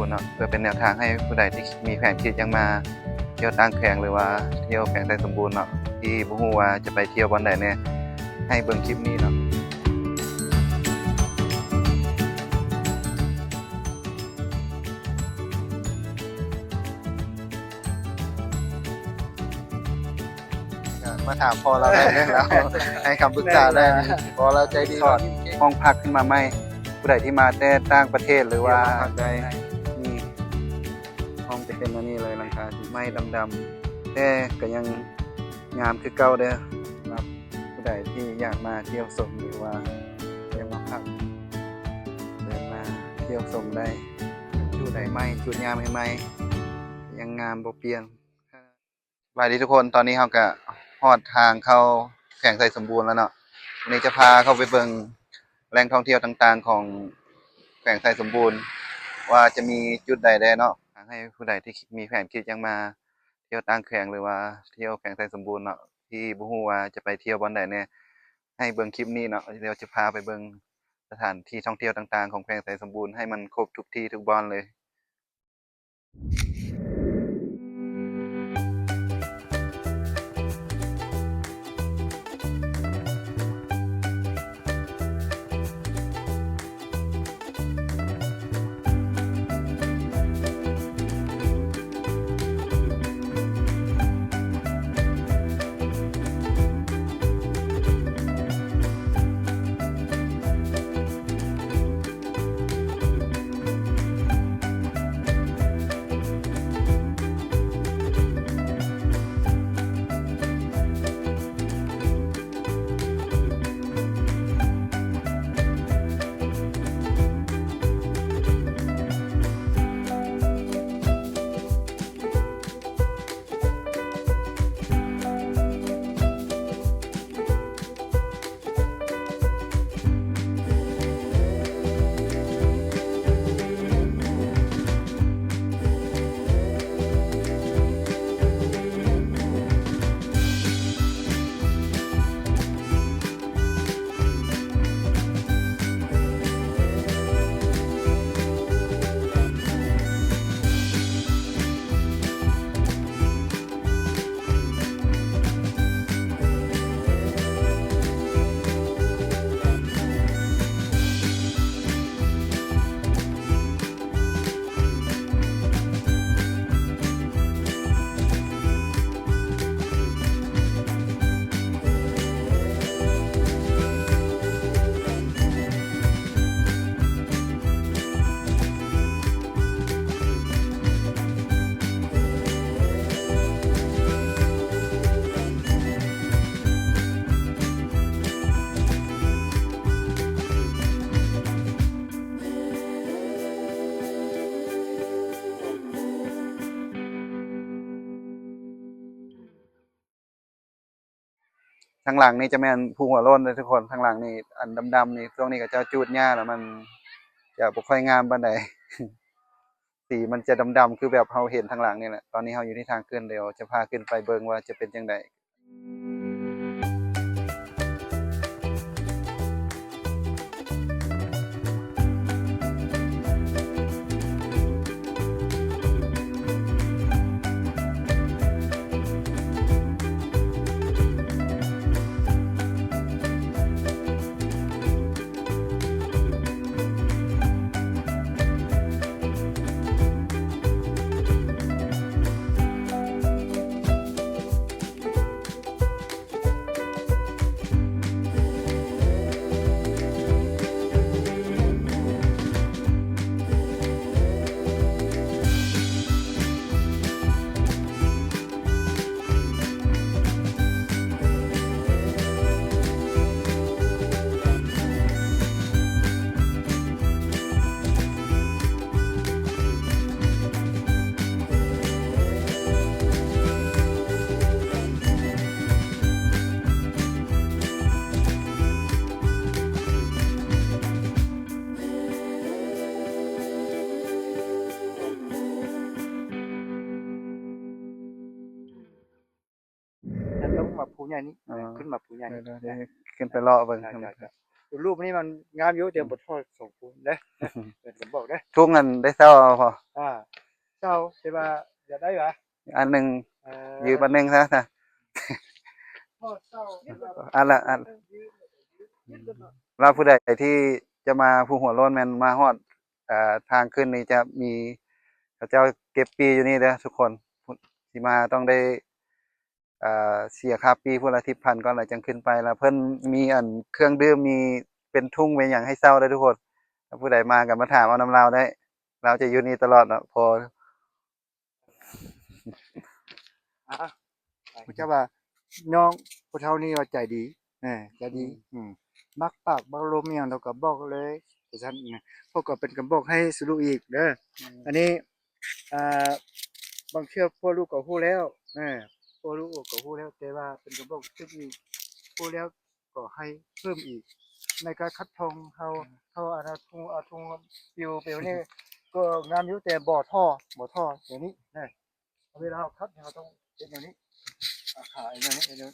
ເນາະ ເພື່ອເປັນແນວທາງໃຫ້ຜູ້ໃດທີ່ມີແຜນຄິດຢາກມາທ່ຽວຕ່າງແຂວງ ຫຼືວ່າທ່ຽວແຂວງໄຊສົມບູນເນາະ ທີ່ບໍ່ຮູ້ວ່າຈະໄປທ່ຽວບ່ອນໃດແດ່ ໃຫ້ເບິ່ງຄລິບນີ້ເນາະ. ກໍມາຖາມພໍ່ລາວໄດ້ເລີຍ ລາວໃຫ້ຄຳປຶກສາໄດ້. ແມ່ນ ພໍ່ລາວໃຈດີ ສອນຫ້ອງພັກຂຶ້ນມາໃໝ່. ຜູ້ໃດທີ່ມາແຕ່ຕ່າງປະເທດ ຫຼືວ່າ ທີ່ມາພັກໄດ້ ນີ້ ຫ້ອງຈະເປັນແນວນີ້ເລີຍ ຫຼັງຄາສີໄມ້ດຳໆ ແຕ່ກໍຍັງງາມຄືເກົ່າເດີ້. ສຳລັບຜູ້ໃດທີ່ຢາກມາທ່ຽວຊົມ ຫຼືວ່າຢາກມາພັກ ເດີນມາທ່ຽວຊົມໄດ້. ຈຸດໃດໃໝ່ ຈຸດຍາມໃໝ່ ຍັງງາມບໍ່ປ່ຽນ. ສະບາຍດີທຸກຄົນ ຕອນນີ້ເຮົາກະຮອດທາງເຂົ້າແຂວງໄຊສົມບູນແລ້ວເນາະ. ວັນນີ້ຈະພາເຂົ້າໄປເບິ່ງແຫຼ່ງທ່ອງທ່ຽວຕ່າງໆຂອງແຂວງໄຊສົມບູນ ວ່າຈະມີຈຸດໃດແດ່ເນາະ. ໃຫ້ຜູ້ໃດທີ່ມີແຜນຄິດຢາກມາທ່ຽວຕ່າງແຂວງ ຫຼືວ່າທ່ຽວແຂວງໄຊສົມບູນເນາະ ທີ່ບໍ່ຮູ້ວ່າຈະໄປທ່ຽວບ່ອນໃດແດ່ ໃຫ້ເບິ່ງຄລິບນີ້ເນາະ. ດຽວຈະພາໄປເບິ່ງສະຖານທີ່ທ່ອງທ່ຽວຕ່າງໆຂອງແຂວງໄຊສົມບູນ ໃຫ້ມັນຄົບທຸກທີ່ທຸກບ່ອນເລີຍ. ທາງຫຼັງນີ້ຈະແມ່ນພູຫົວໂລ້ນເດີ້ທຸກຄົນ. ທາງຫຼັງນີ້ອັນດຳໆນີ້ ຊ່ວງນີ້ເຂົາເຈົ້າຈູດຫຍ້າແລ້ວ ມັນຈະບໍ່ຄ່ອຍງາມປານໃດ. ສີມັນຈະດຳໆ ຄືແບບເຮົາເຫັນທາງຫຼັງນີ້ແຫຼະ. ຕອນນີ້ເຮົາຢູ່ທີ່ທາງຂຶ້ນ ດຽວຈະພາຂຶ້ນໄປເບິ່ງວ່າຈະເປັນຈັ່ງໃດ. ອັນລົງມາພູໃຫຍ່ນີ້ ເອີ ຂຶ້ນມາພູໃຫຍ່ນີ້ ດຽວໆ ຂຶ້ນໄປເລາະເບິ່ງ. ໄດ້ໆ ຮູບນີ້ມັນງາມຢູ່ ແຕ່ບໍ່ພໍສົມຄວນເດ້ ເປັນກະບອກເດ້. ທຸງນັ້ນໄດ້ເຊົ່າເອົາບໍ່? ເຊົ່າ ແຕ່ວ່າຢາກໄດ້ຫວາ? ອັນໜຶ່ງ ເອີ ຢືມອັນໜຶ່ງຊະ ພໍເຊົ່າ ອັນລະອັນ ແລ້ວຜູ້ໃດທີ່ຈະມາພູຫົວໂລ້ນ ແມ່ນມາຮອດ ເອີ ທາງຂຶ້ນນີ້ຈະມີ ເຂົາເຈົ້າເກັບປີ້ຢູ່ນີ້ເດີທຸກຄົນ ຊິມາຕ້ອງໄດ້ ເອີ ເສຍຄ່າປີ້ພຸ້ນລະສິບພັນກ່ອນ ແລ້ວຈັ່ງຂຶ້ນໄປ ແລ້ວເພິ່ນມີອັນເຄື່ອງດື່ມ ມີເປັນທຸງເປັນຫຍັງໃຫ້ເຊົ່າເດີທຸກຄົນ ຖ້າຜູ້ໃດມາກໍມາຖາມເອົານຳລາວໄດ້ ລາວຈະຢູ່ນີ້ຕະຫຼອດເນາະ ພໍ ອ່າ ເຈົ້າວ່ານ້ອງຜູ້ເຖົ້ານີ້ວ່າໃຈດີ ເອີ ໃຈດີ ອືມ ອືມ ມັກປາກມັກລົມອີ່ຫຍັງ ລາວກໍບອກເລີຍ ຈັ່ງຊັ້ນນະ ພວກກໍເປັນກຳບອກໃຫ້ສູ່ລູກອີກເດີ ອືມ ອັນນີ້ ອ່າ ບາງເທື່ອພວກລູກກໍຮູ້ແລ້ວ ເອີ ພວກລູກກໍຮູ້ແລ້ວ ແຕ່ວ່າເປັນກຳບອກຕື່ມອີກ ຮູ້ແລ້ວ ກໍໃຫ້ເພີ່ມອີກ ໃນການຂັດທອງເຮົາ ເຮົາເອົາທຸງ ເອົາທຸງປິວໄປນີ້ ກໍງາມຢູ່ ແຕ່ບໍ່ທໍ່ ບໍ່ທໍ່ແບບນີ້ນະ ເວລາເຮົາຂັດ ເຮົາຕ້ອງເຮັດແນວນີ້ ອາ ຂາແນວນີ້ ແນວນີ້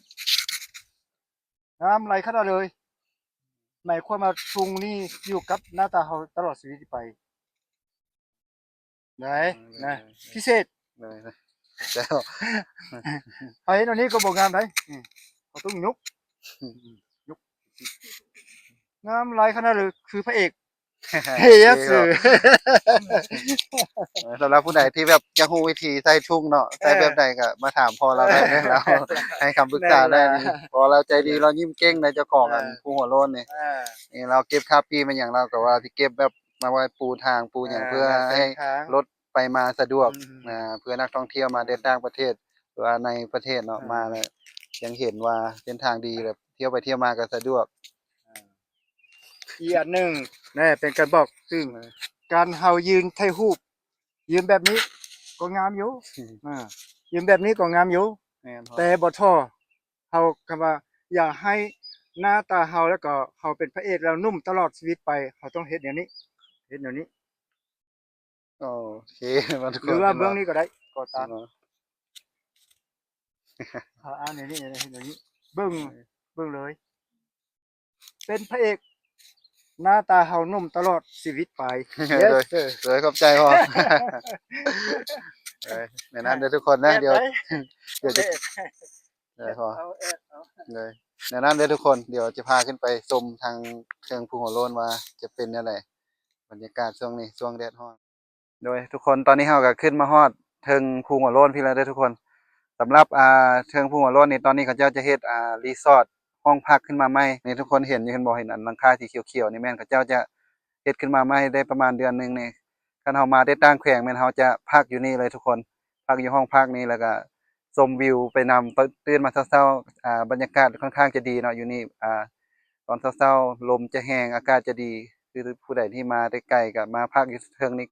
ງາມຫຼາຍຂະໜາດເລີຍ ໝາຍຄວາມວ່າທຸງນີ້ຢູ່ກັບໜ້າຕາເຮົາຕະຫຼອດຊີວິດໄປ. ໄດ້ ອືມ ນະ ໄດ້ ພິເສດ ໄດ້ ເຈົ້າ ເຮົາເຮັດອັນນີ້ກໍບໍ່ງາມໄດ໋ ອືມ ເຮົາຕ້ອງຍົກ ອືມ ຍົກ ງາມຫຼາຍຂະໜາດເລີຍ ຄືພະເອກ ເຮັດຊື່ ເອີ ສຳລັບຜູ້ໃດທີ່ແບບຢາກຮູ້ວິທີໃສ່ທຸງເນາະ ໃສ່ແບບໃດກໍມາຖາມພໍ່ລາວໄດ້ເດີ ລາວໃຫ້ຄຳປຶກສາໄດ້ນີ້ ເພາະລາວໃຈດີ ລາວຍິ້ມເກັ່ງໃນເຈົ້າຂອງ ເອີ ອັນພູຫົວໂລ້ນນີ້ ເອີ ນີ້ລາວເກັບຄ່າປີ້ມາຫຍັງ ລາວກໍວ່າຊິເກັບແບບ ມາໄວ້ປູທາງປູຫຍັງ ເອີ ເພື່ອໃຫ້ລົດໄປມາສະດວກ ອືມ ນະ ເພື່ອນັກທ່ອງທ່ຽວມາແຕ່ຕ່າງປະເທດ ຫຼືວ່າໃນປະເທດເນາະ ເອີ ມາແລ້ວຍັງເຫັນວ່າເສັ້ນທາງດີ ແບບທ່ຽວໄປທ່ຽວມາກໍສະດວກ ເອີ ອີກອັນໜຶ່ງນະ ເປັນການບອກ ຊຶ່ງ ເອີ ການເຮົາຢືນຖ່າຍຮູບ ຢືນແບບນີ້ກໍງາມຢູ່ ອືມ ເອີ ຢືນແບບນີ້ກໍງາມຢູ່ ແມ່ນ ແຕ່ບໍ່ທໍ່ ເຮົາ ຄຳວ່າຢາກໃຫ້ໜ້າຕາເຮົາ ແລ້ວກໍເຮົາເປັນພະເອກແລ້ວໜຸ່ມຕະຫຼອດຊີວິດໄປ ເຮົາຕ້ອງເຮັດແນວນີ້ ເຮັດແນວນີ້ ໂອເຄ ມາທຸກຄົນ ຫຼືວ່າເບື້ອງນີ້ກໍໄດ້ ກໍຕາມ ເອີ ອ່າ ແນວນີ້ ແນວນີ້ ເບິ່ງ ເອີ ເບິ່ງເລີຍ ເປັນພະເອກ ໜ້າຕາເຮົາໜຸ່ມຕະຫຼອດຊີວິດໄປ ໂດຍ ໂດຍ ຂອບໃຈພໍ່ ໂດຍ ແນວນັ້ນເດີທຸກຄົນນະ ແມ່ນ ດຽວ ແມ່ນ ດຽວຈະ ເອີ ພໍ ເອົາ ເອົາ ໂດຍ ແນວນັ້ນເດີທຸກຄົນ ດຽວຈະພາຂຶ້ນໄປຊົມທາງເທິງພູຫົວໂລ້ນວ່າຈະເປັນແນວໃດ ບັນຍາກາດຊ່ວງນີ້ ຊ່ວງແດດຮ້ອນ ໂດຍ ທຸກຄົນ ຕອນນີ້ເຮົາກໍຂຶ້ນມາຮອດເທິງພູຫົວໂລ້ນພີ້ແລ້ວເດີທຸກຄົນ ສຳລັບ ອ່າ ເທິງພູຫົວໂລ້ນນີ້ ຕອນນີ້ເຂົາເຈົ້າຈະເຮັດ ອ່າ ຣີສອດ ຫ້ອງພັກຂຶ້ນມາໃໝ່ນີ້ ທຸກຄົນເຫັນຢູ່ ເຫັນບໍ່ ເຫັນອັນຫຼັງຄາສີຂຽວໆນີ້ ແມ່ນເຂົາເຈົ້າຈະເຮັດຂຶ້ນມາໃໝ່ໄດ້ປະມານເດືອນໜຶ່ງນີ້ ຄັນເຮົາມາແຕ່ຕ່າງແຂວງ ແມ່ນເຮົາຈະພັກຢູ່ນີ້ເລີຍທຸກຄົນ ພັກຢູ່ຫ້ອງພັກນີ້ ແລ້ວກໍຊົມວິວໄປນຳ ຕື່ນມາເຊົ້າໆ ອ່າ ບັນຍາກາດຄ່ອນຂ້າງຈະດີເນາະ ຢູ່ນີ້ ອ່າ ຕອນເຊົ້າໆ ລົມຈະແຮງ ອາກາດຈະດີ ຄືຜູ້ໃດທີ່ມາແຕ່ໄກກໍມາພັກຢູ່ເທິງນີ້.